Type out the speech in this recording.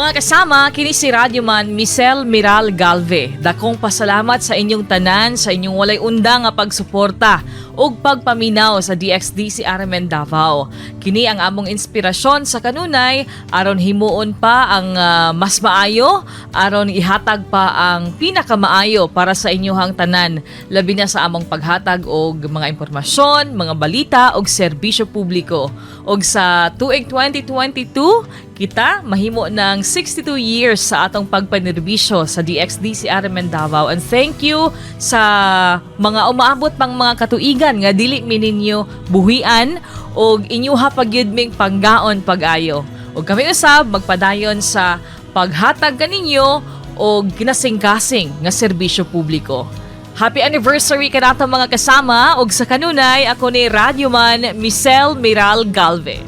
Mga kasama, kini si Radyoman Michelle Miral Galve. Dakong pasalamat sa inyong tanan, sa inyong walay undang nga pagsuporta ug pagpaminaw sa DXDC RMN Davao. Kini ang among inspirasyon sa kanunay aron himuon pa ang mas maayo, aron ihatag pa ang pinakamaayo para sa inyohang tanan, labi na sa among paghatag og mga impormasyon, mga balita ug serbisyo publiko. Og sa tuig 2022, kita mahimo ng 62 years sa atong pagpanerbisyo sa DXDC RMN Davao. And thank you sa mga umaabot pang mga katuigan nga dili mi ninyo buhian og inyuha pagyud ming panggaon pag-ayo. Og kami usab magpadayon sa paghatag kaninyo og kinasingkasing nga serbisyo publiko. Happy anniversary kanato, mga kasama, og sa kanunay, ako ni Radyoman Michelle Miral Galve.